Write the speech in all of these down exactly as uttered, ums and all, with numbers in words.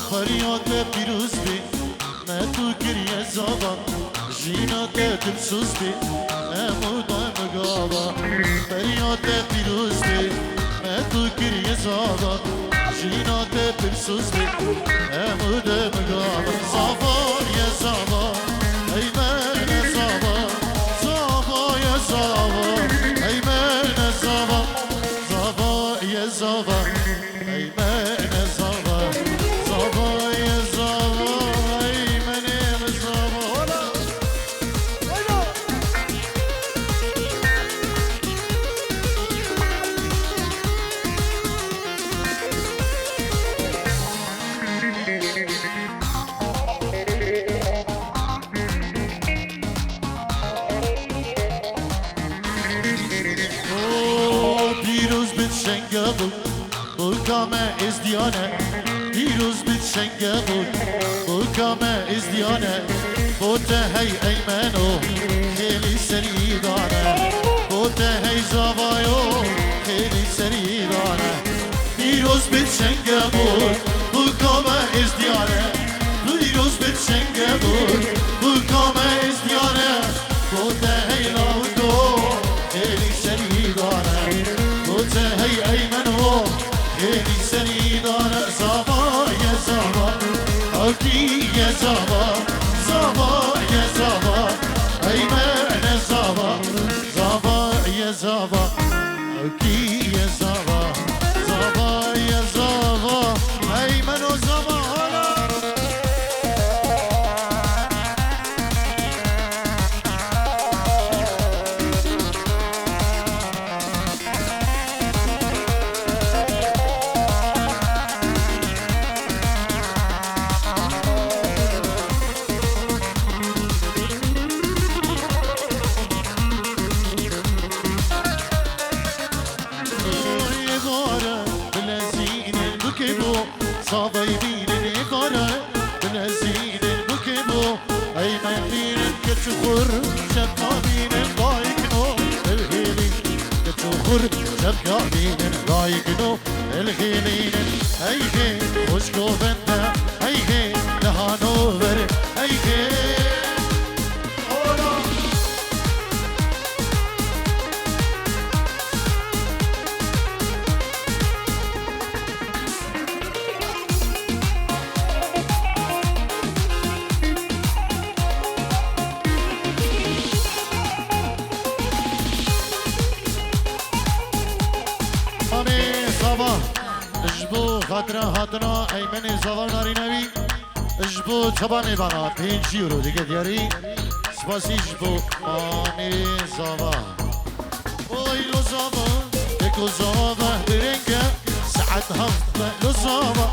Feriya te pîroz be, me tu kiriye zava, jîna te dilsoz be, em û dem gava. Feriya te pîroz be, me tu kiriye zava, jîna te dilsoz be, em û dem gava. Zava ye zava, ey me ne zava, zava ye zava, ey me ne zava, zava ye zava. Ey me ne zava, zava ye zava, ey me ne me zava. Hola! Hola! O pîroz bit şenge bû, bûka me êzdiyane. Pîroz bit şenge bû, bûka me êzdiyane. Bo te hey eymeno, xêlî serî dane. Bo te hey zavayo, xêlî serî dane. Pîroz bit şenge bû, bûka me êzdiyane. Pîroz bit şenge bû, bûka me êzdiyane. Bo te hey lawiko, xêlî serî dane. Bo te hey eymeno, xêlî serî dane. Zava ye zava, ewkî ye zava, zava ye zava, ey me ne zava. Zava ye zava, ewkî ye zava, zava ye zava, ey meno zava hala. Êvare bilezînên bikê bo, zavayê bînin êvare bilezînên bikê bo. Ey me bînin keç û xur, şevka bînin dayikno, ev hêlî keç û xur, şevka bînin dayikno. Elxêlînin, hey hê, xwişko bende, hey hê, li hanover, hey hê. Amê Zava, ji bo xatira hatina Eymenê Zava û Narîna wî, ji bo çaba mêvana pênc euro dike diyarî. Spasî ji bo Amê Zava. Oy lo zava, eko zava, derenge, saet heft be lo zava,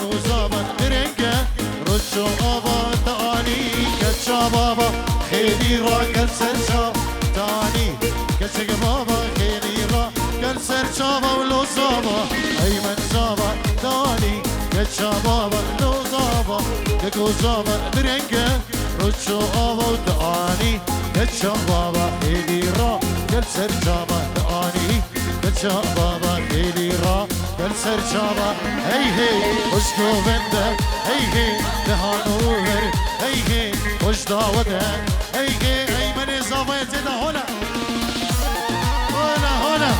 lo zava, derenge, roço ava, te anî, keça baba, xêlî ra, gel ser çav, te anî, keçeke baba, xêlî ra, gel ser çava, lo zava, Eymen zava, te anî, keça baba, lo zava, eko zava, derenge, roço ava, te anî, keça baba, xêlî ra, gel ser çava, te anî, keça baba, xêlî ra, gel ser çava, hey hey, xwişko vende, hey hey, li hanover, hey hey, xweş dawe de, hey hey, Eymenê Zavayê tê de, hola. Hola, hola.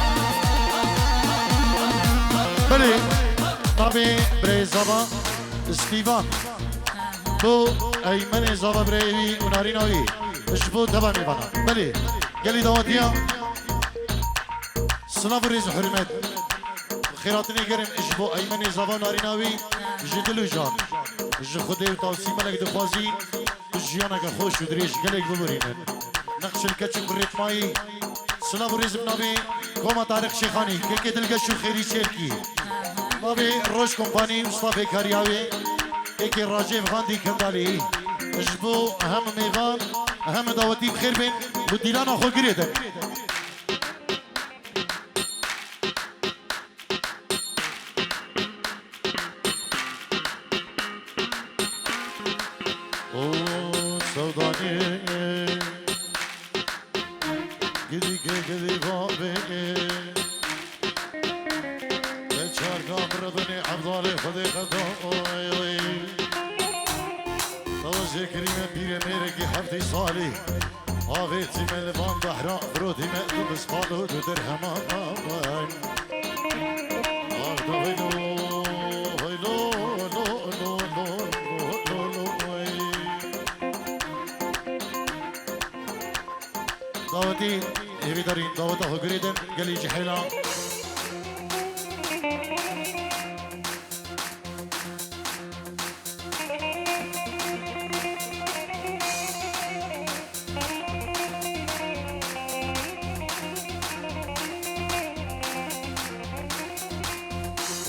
Belê, navê birê Zava, Stîvan. Bo Eymenê Zava birê wî û Narîna wî. Ji bo teva mêvana. Belê, gelî dawetiya. Silav û rêz û hurmet. Xêratinê gerim ji bo Eymenê Zava û Narîna wî ji dil û can. Ji Xwedê û tawsî melek dixwazî tu jiyaneke xweş û dirêj gelek biborînin. Nexşil keçik bi rêtmayî Silav û rêz bi navê Koma Tarîq Şêxanî, kekê dilgeş û xêrî çêrkî. Navê Roj Kompanî û stafê kariya wê, kekê Racêv Xandî Kendalî. Ji bo hem mêvan, hem dawetî bi xêr bên û dîlana xwe girê din. O Sewdanê, gidî ke gidî babê, te çarka miribinê Evdalê Xwedê qeda, oy, oy. Tawazê kirîme pîrê mêrekî heftê salî. Avêtî me li van behra, firotî me tu bi spal û tu dirheman. Ah, da haylo, haylo, lo, lo, lo, lo, lo, lo, ay. Dawetî, hêvî darîn, daweta xwe girêdin, gelî cihêla.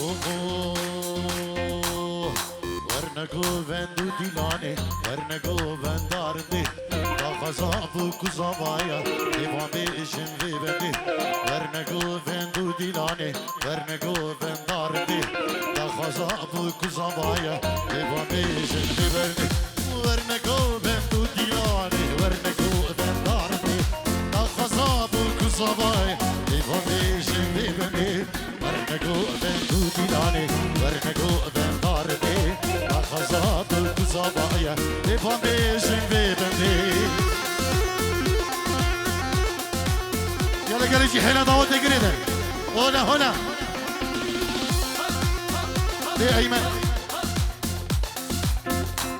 Oho, werne govend û dîlanê, werne govend arindê, daxwaza bû ku zavaya, dê van bêjin vê bendê, werne govend û dîlanê, werne govend arindê, daxwaza bû ku zavaya, dê van bêjin vê bendê. Werne govend û dîlanê, werne govend arindê, daxwaza bû ku zavaya, dê van bêjin vê bendê. Werne govend û dîlanê, werne govend arindê, daxwaza bû ku zavaya, dê van bêjin vê bendê. Yala gelê cihêla dawetê girêdin. Hola, hola. Ê Eymen.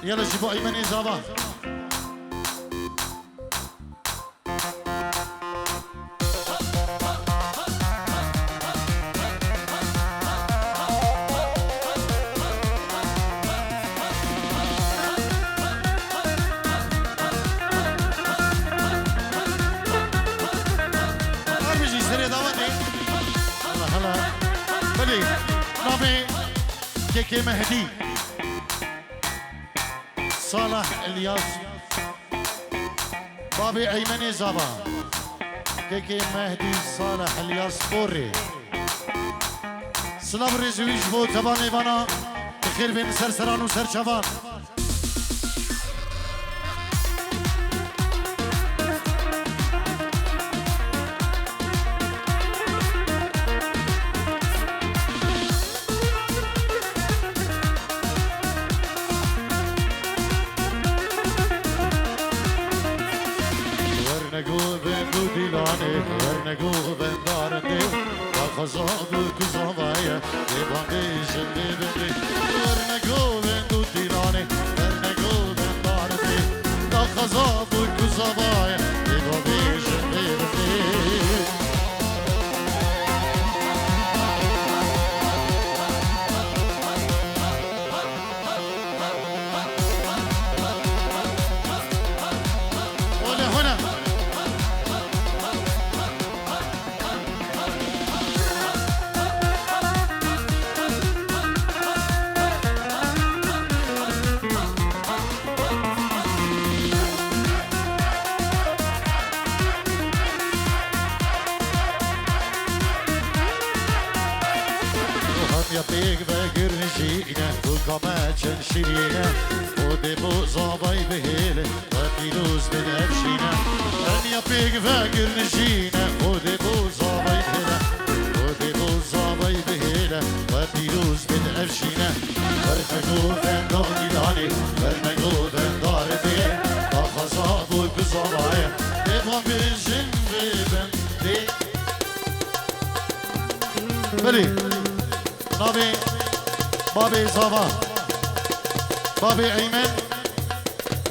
Yala ji bo Eymenê zava. Her bijî serê dawetê. Hala, hala. Belê, navê Kekê Mehdî. Salah İlyas. Babê Eymenê Zava. Kekê Mehdî Salah İlyas Borê. Silav rêz wî ji bo teva mêvana bi xêr bên ser seran û ser çavan. Werne govend û dîlanê, werne govend arindê, daxwaza bû ku zavaye, ê van bêjin vê bendê. Werne govend û dîlanê, werne govend arindê, daxwaza bû ku zavaye, ê van bêjin vê bendê. Ole hona. Hemiya pêk vegirin jîne, û ka me çend şirîne, û dê bo zavay bihêle, we pîroz bin ev jîne. Hemiya pêk vegirin jîne, û dê bo zavay bihêle, û dê bo zavay bihêle, we pîroz bin ev jîne. Werne govenda dîlanê, werne govenda ardê, daxwaza bû ku zavaye, dê van bêjin vê bendê. Belê. Navê babê Zava. Babê Eymen.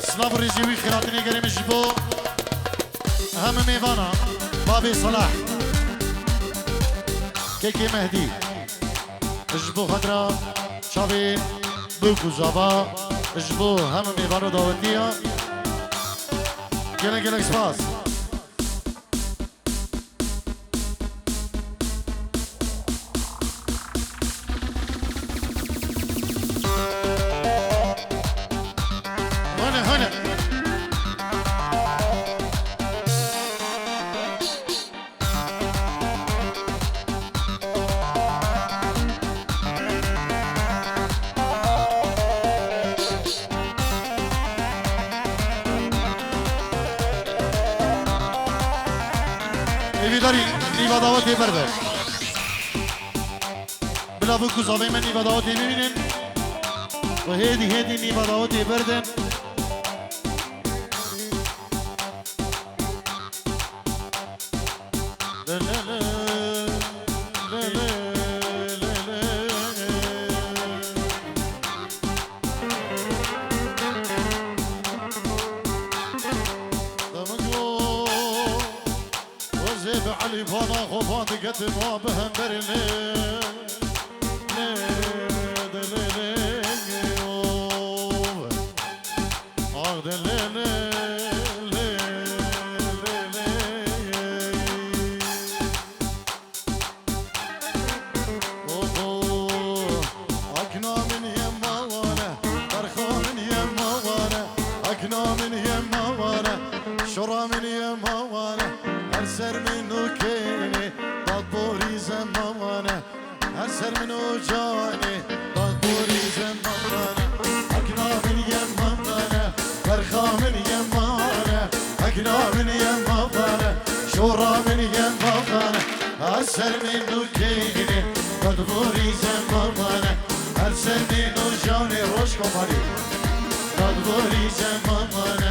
Silav û rêzê wî xêratinê gerê min ji bo hemî mêvana. Babê Salah. Kekê Mehdî. Ji bo xatira çavê bûk û zava, ji bo hemî mêvana dawetiya. Gelek gelek spas. Guhdarî, nîva dawetê berde. Bila bû ku zavê me nîva dawetê bibînin. Û hêdî hêdî nîva dawetê berdin. Wezê bi Elîfana xwe van diketim wa bi hemberê lê, lê, lê, lê, lê, lê, o. Ax de lê, lê, lê, lê, lê, lê. Oho, akna min yema wane, berxa min yema wane, akna min yema wane, şora min yema wane, her ser min û kênê, bad borî zema wane, her ser min û canê, bad borî zema wane, akna min yema wane, berxa min yema wane, akna min yema wane, şora min yema wane. Her ser min û kênê, dadvorî zema mane. Her ser min û janê roj komarî, dadvorî zema mane.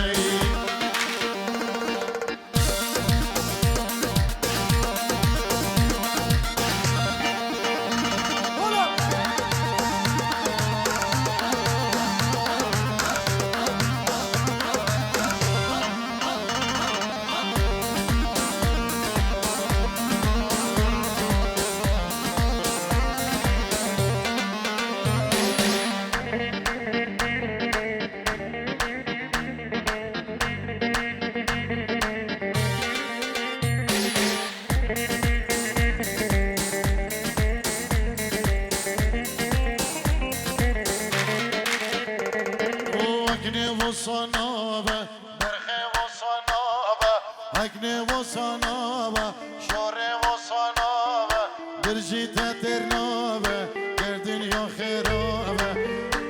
O eknê vosana be. Berxê wisa nabe, heknê wisa nabe, şorê wisa nabe, birjî te têr nabe, ger dinya xêra be.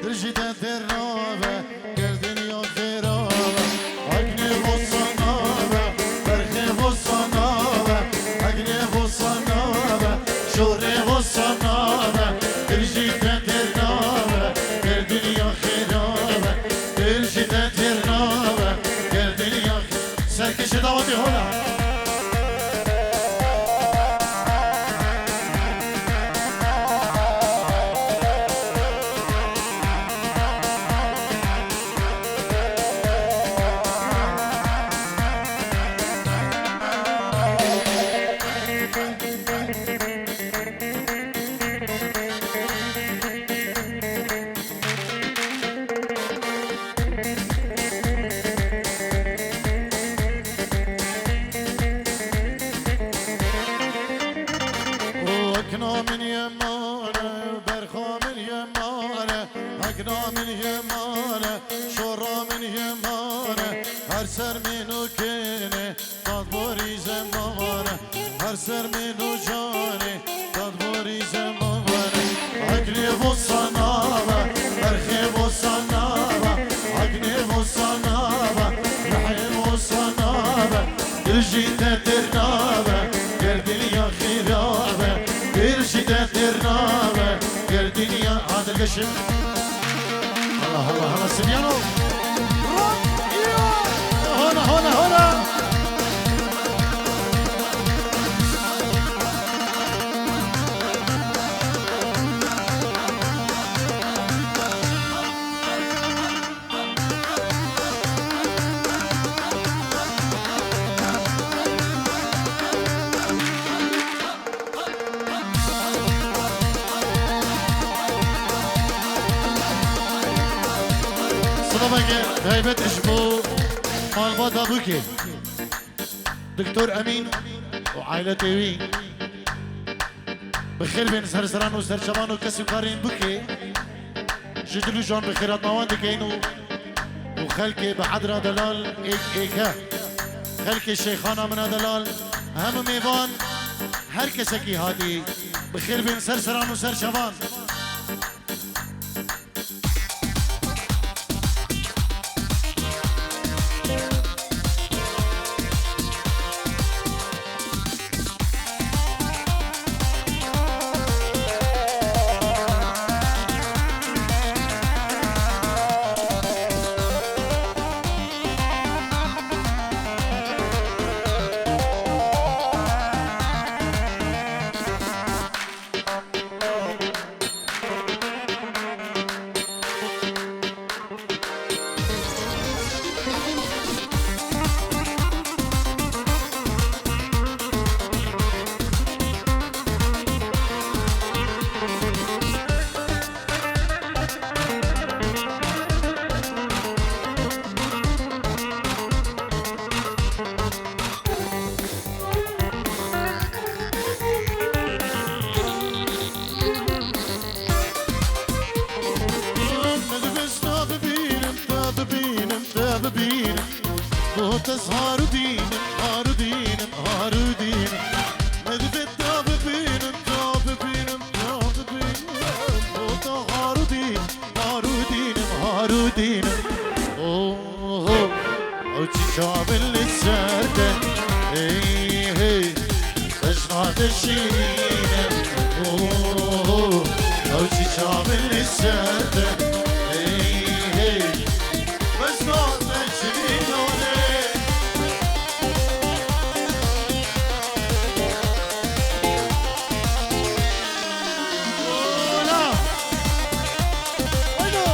Birjî te têr nabe, ger dinya xêra be. Heknê wisa nabe, berxê wisa nabe, heknê wisa nabe, şorê wisa nabe, birjî te têr nabe, ger dinya xêra be. Dil ji te têr nabe, ger dinya. Serkêşê dawetê hona. Ekna min yê mane, berxa min yê mane, ekna min yê mane, şora min yê mane, her ser min û kêne. Dadborî zemane, her ser min û canê, dadborî zemane. Eglê vosana be, berxê vosana be, eglê vosana be, rihê vosana be. Dil jî te têr nabe, ger dinya xîra be. Dil jî te têr nabe, ger dinya. Adil Geşim. Allah, Allah, Allah, Sibyano. Hona, hona, hona. Silaveke taybet ji bo malbata Bûkê, Doktor Emîn û ailetê wî. Bi xêr bên ser seran û serçavan û kes û karên Bûkê. Ji dil û can bi xêratna wan dikeyin û, û xelkê bi edra delal êk êk e. Xelkê Şeyxana min a delal, hemû mêvan, her kesekî hatî, bi xêr bên ser seran û ser çavan. Şîrîne, oh, ew çî çavin li ser de, hey, hey. Bes nate şîrînane. Ola. Haydo.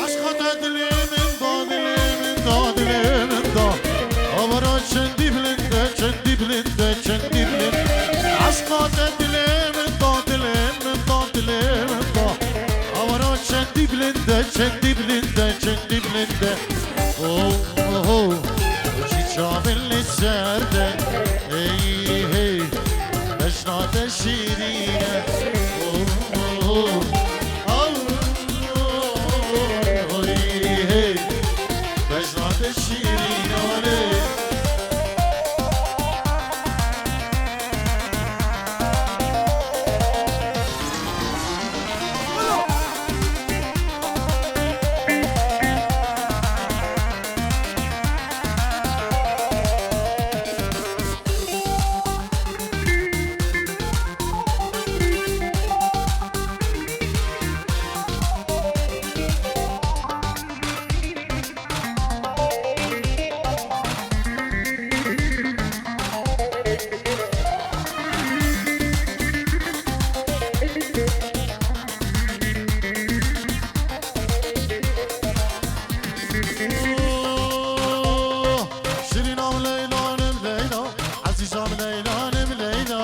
Eşqa te dilê min da, dilê min da, dilê min da. Awara çendî bilind e, çendî bilind e, çendî bilind. Eşqa te dilê min da, dilê min da, dilê min da. Awara çendî bilind e, çendî bilind e, çendî bilind e. Oh, oh, oh. Çî çavin li ser de. Ey, hey. Bejna te şîrîn e. Oh, oh, oh. Oh, oh, oh, hey. Bejna te şîrîn e. Şîrîna min Leylanim Leyla, ezîza min Leylanim Leyla.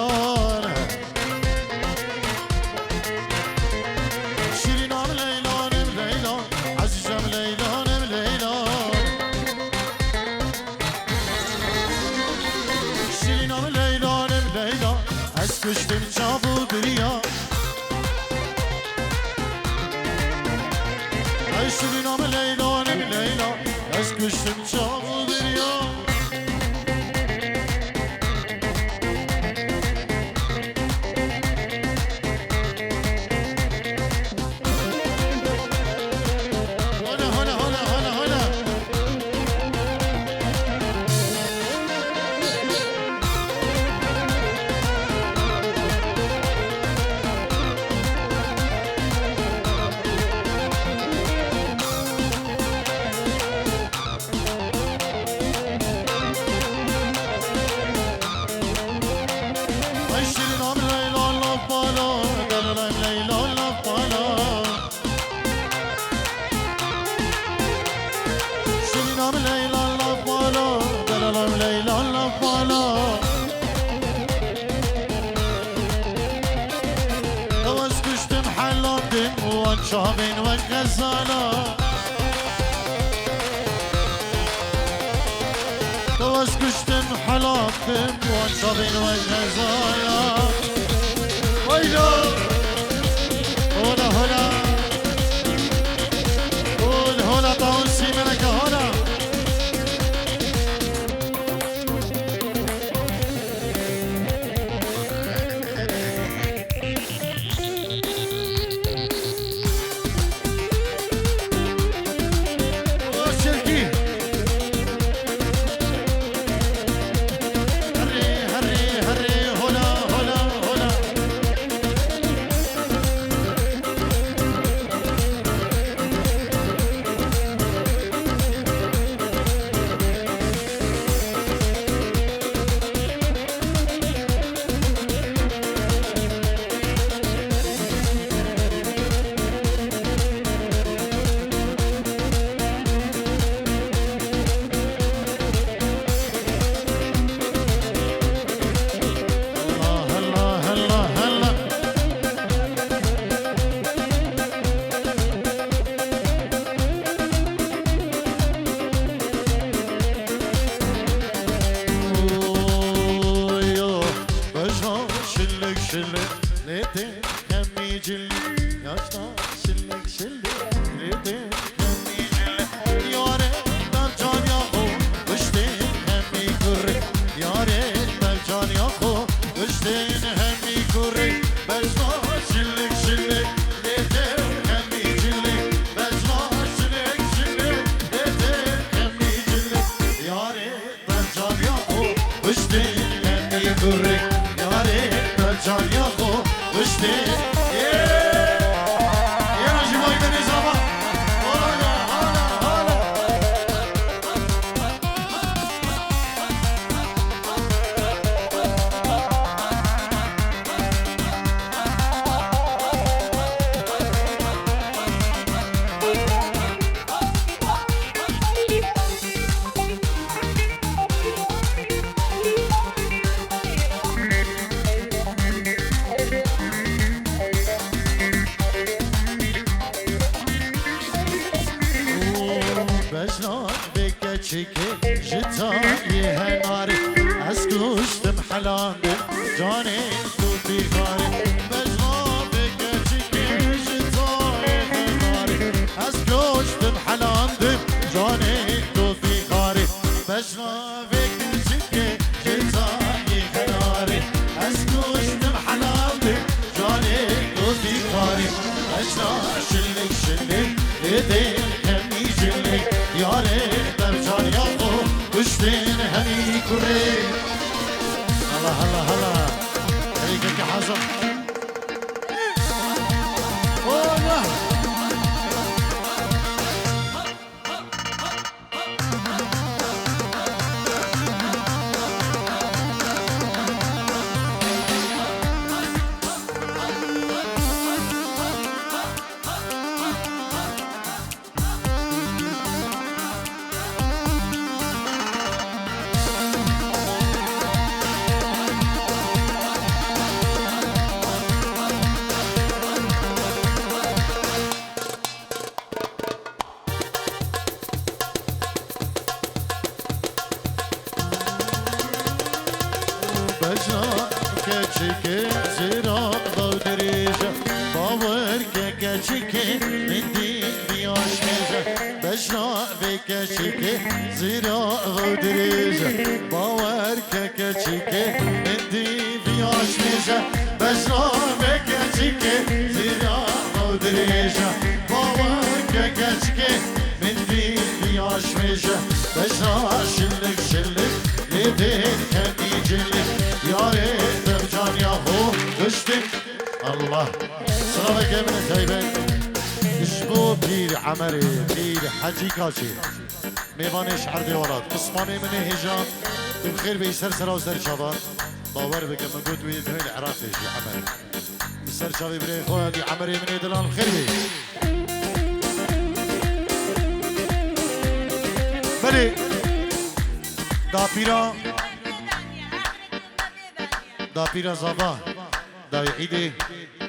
Şîrîna min Leylanim Leyla, ezîza min Leylanim Leyla. Şîrîna min Leylanim Leyla, ez kuştim çav û biriya. Ey şirîna min Leyla, ne min Leyla, ez kuştim çav û biriya. Hola, hola, hola, hola, hola. Ay şirîna min Leyla laf bala, delalam Leyla laf bala. Şirîna min Leyla laf bala, delalam Leyla laf bala. Ew ez kuştim helam dim, wan çavên wek xezala. Ew ez kuştim helam dim, wan çavên wek xezala. Hayda! Hola, hola. Hol, hola, tawun sîmeneke hola. Bejna vê keçikê ji tayê henarê, ez kuştim helandim, canê tu bîxarê. Bejna vê keçikê ji tayê henarê, ez kuştim helandim, canê tu bîxarê. Bejna vê keçikê ji tayê henarê, ez kuştim helandim, canê tu bîxarê. Bejna şilik şilik, lê dê hemî jilik, yarê bercan ya xwe kuştin hemî kurê. Allah, Allah, Allah. Herî keke hazir. Allah. Bejna keçikê zira baw dirêje, bawer ke keçikê min dî viya şmêje. Bejna vê keçikê zira baw dirêje, bawer ke keçikê min dî viya şmêje. Bejna vê keçikê zira baw dirêje, bawer ke keçikê min dî viya şmêje. Bejna şilik şilik, lê dê kemî cilik, yarê bercan ya xwe kuştin. Allah. Silaveke min e taybet ji bo Pîr Emerê, Pîr Hecî Kaçê. Mêvanê ji erdê welat. Pismanê min ê hêja, tu bi xêr bêyî ser sera û ser çavan. Bawer bike, min got wê divê li Iraqê jî Emerê. Bi ser çavê birê xwe, Hecî Emerê min ê dilan bi xêr bêyî. Belê. Dapîra. Dapîra Zava. Dayê Îdê.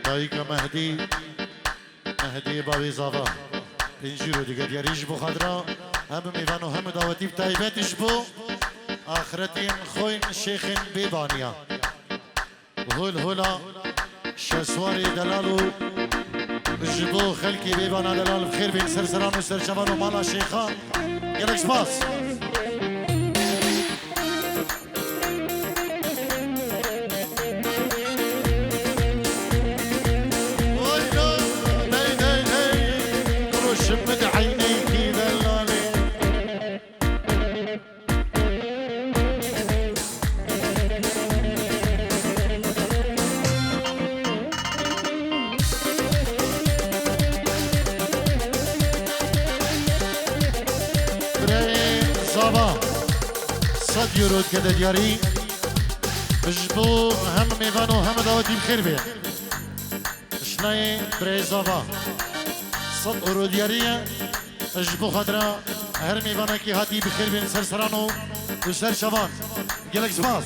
Dayika Mehdî. Mehdiyê bavê Zava. Pêncî euro digel diyarî ji bo xatira hem mêvan û hem dawetî bi taybet ji bo axretên xwe yên şêxên Bêbaniya. Hol hola Şeswarê delal û ji bo xelkê Bêbana delal bi xêr bên ser seran û ser çavan û mala şêxa. Gelek spas. Oy, oy, dey, dey, dey. Roj min eynekî delalê. Birayê Zava, sed euro dike de diyarî. Ji bo hem mêvan û hem dawetî bi xêr bê. Şinayê birayê Zava, sed euro diyarî ye. Ji bo xatira her mêvanekî hatî bi xêr bên ser seran û, û ser çavan. Gelek spas.